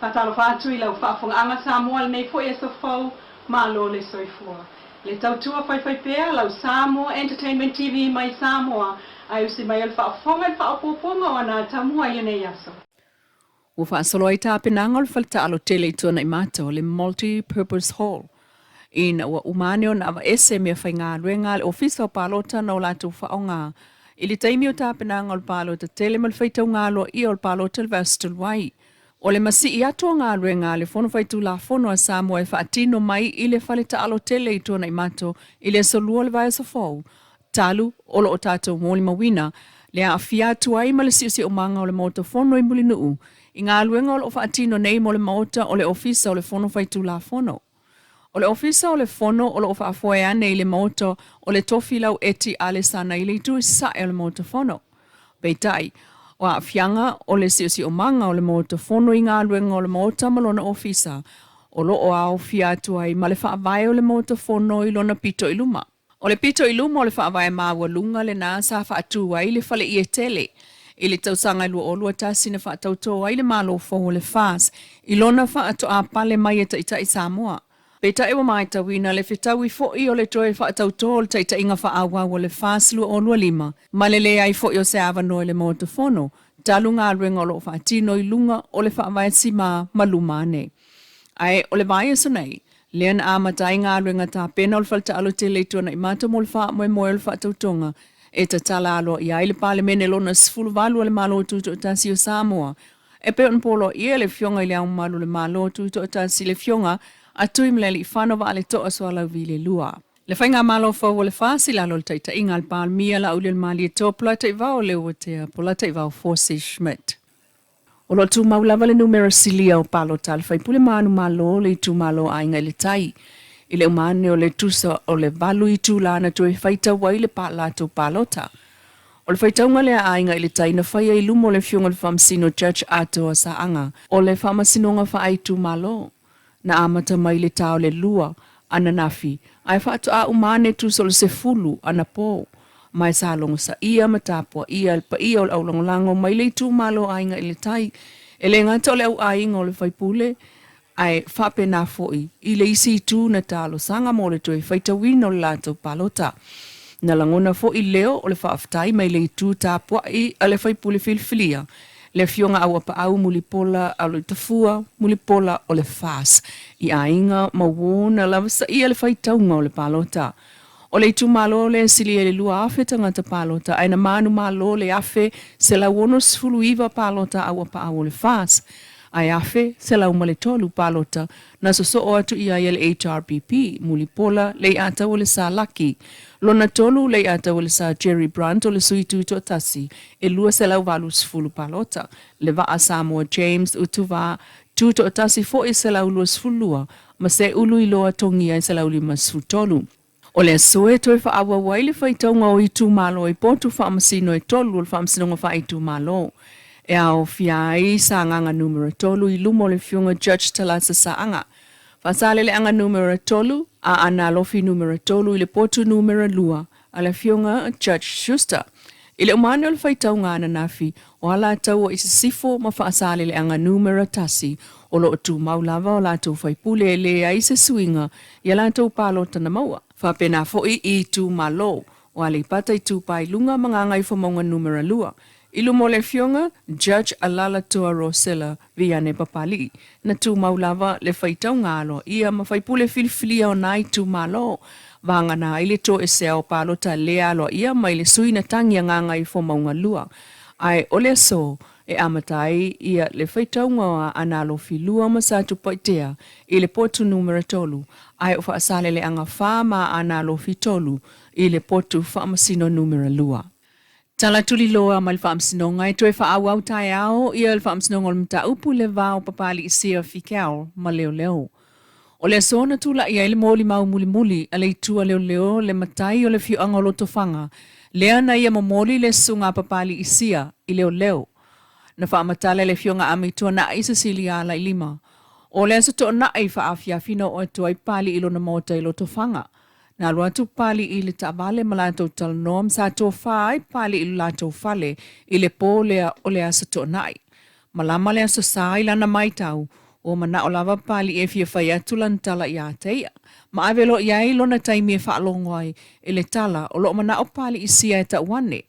Faatalofa atu i lau faafogaaga Samoa lenei foi aso fou, malo le soifua. Le tautua faifaipea lau Samoa Entertainment TV mai Samoa, ae usi mai o le faafofoga i le faaopoopoga o ana atamua i lenei aso. Ua faasolo ai tapenaga o le fale taalo tele i Tuanaimato, le Multi Purpose Hall, ina ua uma ane ona aveese mea faigaluega a le Ofisa o Palota na o latou faaaoga i le taimi o tapenaga o le palota tele ma le faitauga aloaia o le palota i le vaiaso talu ai. O le masii atu o galuega a le Fono Faitulafono a Samoa e faatino mai i le fale taalo tele i Tuanaimato i le aso Lua o le vaiaso fou, talu o lo o tatou molimauina le aafia atu ai ma le siosiomaga o le Maota Fono i Mulinuu i galuega o lo o faatino nei mo le Maota o le Ofisa o le Fono Faitulafono. O le Ofisa o le Fono o lo o faafoe ane i le Maota o le Tofilau Eti Alesana i le itu i sasae o le Maota Fono. Peitai, o aafiaga o le siosiomaga o le Maota Fono i galuega o le Maota ma lona Ofisa o lo o aofia atu ai ma le faavae o le Maota Fono i lona pito i luma. O le pito i luma o le faavae maualuga lena sa faatu ai le faleie tele i le tausaga e 2021 na faatautō ai le Malo fou o le FAS i lona faatoa pale mai e taitai Samoa. Peitai ua matauina le fetaui foi o le toe faatautō o le taitaiga faaauau o le FAS 2025 ma le leai foi o se avanoa i le Maota Fono talu galuega o lo o faatino i luga o le faavae simā ma luma ane. Ae o le vaiaso nei, lea na amata ai galuega tapena o le fale taalo tele i Tuanaimato mo le faamoemoe o le faatautoga e tatala aloaia ai le Palemene lona 18 o le Malo Tutoatasi o Samoa e pei ona poloaia e le Afioga i Le Ao Mamalu o le Malo Tutoatasi le Afioga a Tuimalealiifano Vaaletoa Sualauvi le Lua. Le Faigamalo fou o le FAS i lalo o le taitaiga a le Palemia Laaulialemalietoa Polataivao Leuatea Polataivao Fosi Schmidt. O lo o tumau lava le numera silia o palota a le faipule manumalo o le itumalo Aiga i le Tai i le uma ane o le tusa o le valu itula na toe faitau ai le latou palota. O le faitauga lea a Aiga i le Tai na faia i luma o le Afioga i le Faamasino Judge Atoa Saaga o le Faamasinoga Faaitumalo. Na amata mai i le ta o le lua ananafi ae faatoa uma ane tusa o le sefulu anapo. Ma e sa logosaia ma tapuaia e le paia o le aulagolago mai le itumalo Aiga i le Tai, e le gata o le auaiga o le faipule, ae faapena foi i le isi itu na talosaga mo le toe faitauina o le latou palota. Na lagona foi leo o le faafetai mai le itu tapuai a le faipule filifilia le Afioga Auapaau Mulipola Aloitafua Mulipola o le FAS i aiga ma uo na lavasaia le faitauga o le palota. O le itumalo lea e silia i le 2,000 tagata palota ae na manumalo le 1,169 palota Auapaau o le FAS ae 1,103 palota na sosoo atu i ai e le HRPP, Mulipola, Leiatau o le Sa Laki. Lona tolu, Leiatau o le Sa Jerry Brunt o le Sui Tutoatasi, e 280 palota. Le Vaa Samoa James Utuvaa, Tutoatasi foi e 122, ma Seuluiloa Togia e 153. O le aso e toe faaauau ai le faitauga o itumalo i potu faamasino e tolu o le Faamasinoga Faaitumalo, e aofia ai Sagaga Numera 3 i luma o le Afioga Judge Talasa Saaga, Faasaleleaga Numera 3, Aana Alofi Numera 3 i le potu Numera 2 a le Afioga Judge Schuster. I le uma ane o le faitauga ananafi, o Alataua i Sisifo ma Faasaleleaga Numera 1 o lo o tumau lava o latou faipule e leai se suiga i a latou palota na maua. Faapena foi i itumalo o Aleipata Itupa i Luga ma Gagaifomauga Numera 2, i luma o le Afioga Judge Alaalatoa Rosella Viane Papalii, na tumau lava le faitauga aloaia ma faipule filifilia o na itumalo, vagana ai le toesea o palota le aloaia mai le sui na tagi a Gagaifomauga 2. Ae o le aso e amata ai ia le faitauga o Aana Alofi 2 ma Satupaitea i le potu numera 3, ae o Faasaleleaga 4 ma Aana Alofi 3 i le potu faamasino numera 2. Tala tuliloa mai le Faamasinoga e toe faaauau taeao ia le Faamasinoga o le Mataupu i le va o Papalii Sia Fikel ma Leoleo. O le aso na tulai ai le molimau mulimuli a le itu a leoleo le matai o le afioaga o Lotofaga lea na ia momoli le susuga a Papalii Sia i leoleo. Na faamatala e le afioga Ami Tuanai Cecilia Alailima o le aso Toonai faaafiafi na oo atu ai Papalii i lona maota i Lotofaga. Na alu atu Papalii i le taavale ma latou talanoa ma sa tofa ai Papalii i lo latou fale i le po lea o le aso Toonai. Malama le Aso Sa i lana maitau, Ua mana'o lava Papali'i e fia fai atu lana tala iā te ia. Ma ave loa i ai lona taimi e faalogo ai i le tala o lo'o mana'o Papali'i sia e ta'u ane.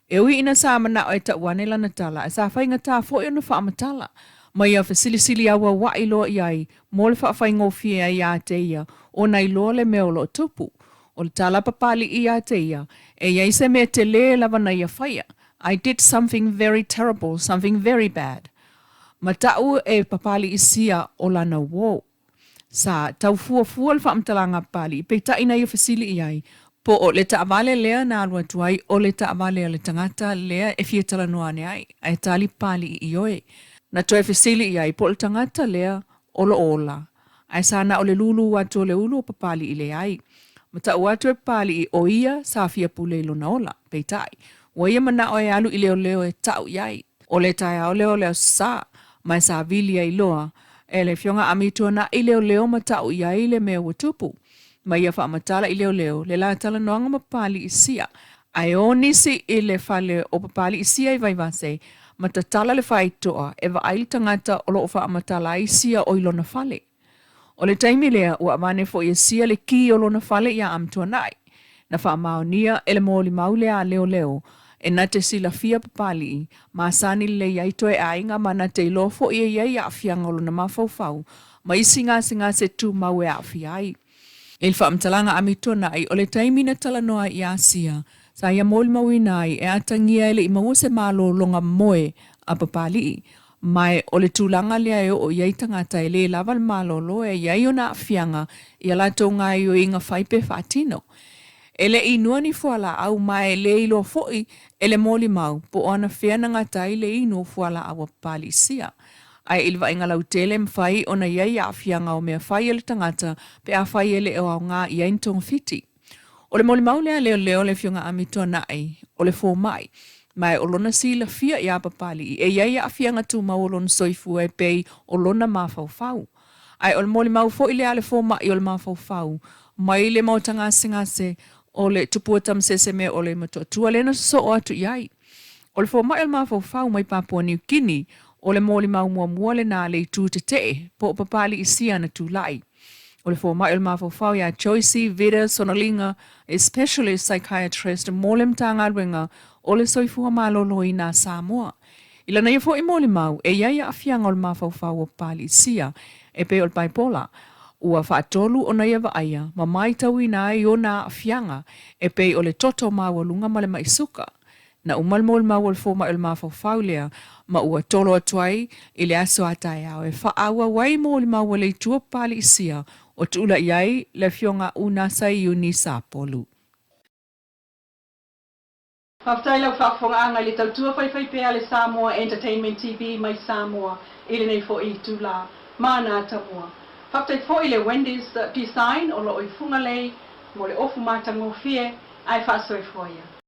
E ui ina sa mana'o e ta'u ane lana tala, ae sa faigata foi ona faamatala. Ma ia fesilisili auaua'i loa i ai mo le faafaigofie ai iā te ia ona iloa le mea o lo'o tupu. O le tala a Papali'i iā te ia, e i ai se mea telē lava na ia faia, I did something very terrible, something very bad. Ma ta'u e Papali'i sia o lana uō. Sa tau fuafua le faamatalaga a Papali'i, peitai na ia fesili i ai, po o le taavale lea na alu atu ai o le taavale a le tagata lea e fia talanoa ane ai, ae tali Papali'i ioe. Na toe fesili i ai po o le tagata lea o lo o ola, ae sa na o le lūlū atu o le ulu o Papali'i leai. Ma ta'u atu e Papali'i o ia sa fia pule i lona ola, peitai, ua ia mana'o e alu i leoleo e ta'u i ai. O le taeao lea o le Aso Sa, ma e sa vili ai loa e le Afioga Ami Tuana'i leoleo ma ta'u i ai le mea ua tupu. Ma ia faamatala i leoleo le la talanoaga ma Papali'i Sia. Ae o nisi i le fale o Papali'i Sia i Vaivase ma tatala le faitoa e vaai le tagata o lo o faamatala ai sia o i lona fale. O le taimi lea ua avane foi e sia le kī o lona fale iā Amituana'i. Na faamaonia e le molimau lea a leoleo e na te silafia Papali'i, masani lelei ai toe aiga ma na te iloa foi e i ai aafiaga o lona mafaufau ma isi gasegase tumau e aafia ai. I le faamatalaga Amituana'i o le taimi na talanoa ai iā Sia, sa ia molimauina ai e atagia e le i maua se malologa moe a Papali'i, Ma o le tulaga lea e oo i ai tagata e lē lava le malolo e i ai ona aafiaga i a latou gaoioiga fai pe faatino. E le i inua ni fualaau ma e le iloa foi e le molimau po o anafea na gata ai le inu o fualaau a Papali'i Sia. Ae i le vaaiga lautele e mafai ona i ai aafiaga o mea fai a le tagata pe afai e le o aoga i ai ni togafiti. O le molimau lea a leoleo le Afioga Ami Tuana'i, o le fomai, ma o lona silafia iā Papali'i e i ai aafiaga tumau o lona soifua e pei o lona mafaufau. Ae o le molimau foi lea a le fomai o le mafaufau mai le maota gasegase o le Tupua Tamasese mea o le Matuatua lea na sosoo atu i ai. O le fomai o le mafaufau mai Papua Niu Kini, o le molimau muamua lena a le itu tetee po o Papali'i sia na tulai. O le fomai o le mafaufau iā Joyce Vida Sonoliga, e specialist psychiatrist mo le Matagaluega o le Soifua Maloloina a Samoa. I lana ia foi molimau, e i ai aafiaga o le mafaufau o Papali'i Sia, e pei o le bipolar, ua faatolu ona ia vaaia ma maitauina ai ona aafiaga e pei o le toto maualuga ma le ma'i suka. Na uma le molimau o le fomai o le mafaufau lea ma ua tolo atu ai i le aso a taeao e faaauau ai molimau a le Itu o Papali'i Sia o tuula'i ai le Afioga Unasa Iuni Sapolu. Faafetai lau faafofogaaga i le tautua faifaipea a le Samoa Entertainment TV mai Samoa i lenei foi itula ma ana atamua. Faafetai foi i le Wendy's Design o lo o i Fugalei mo le ofu matagofie ae faasoifua ia.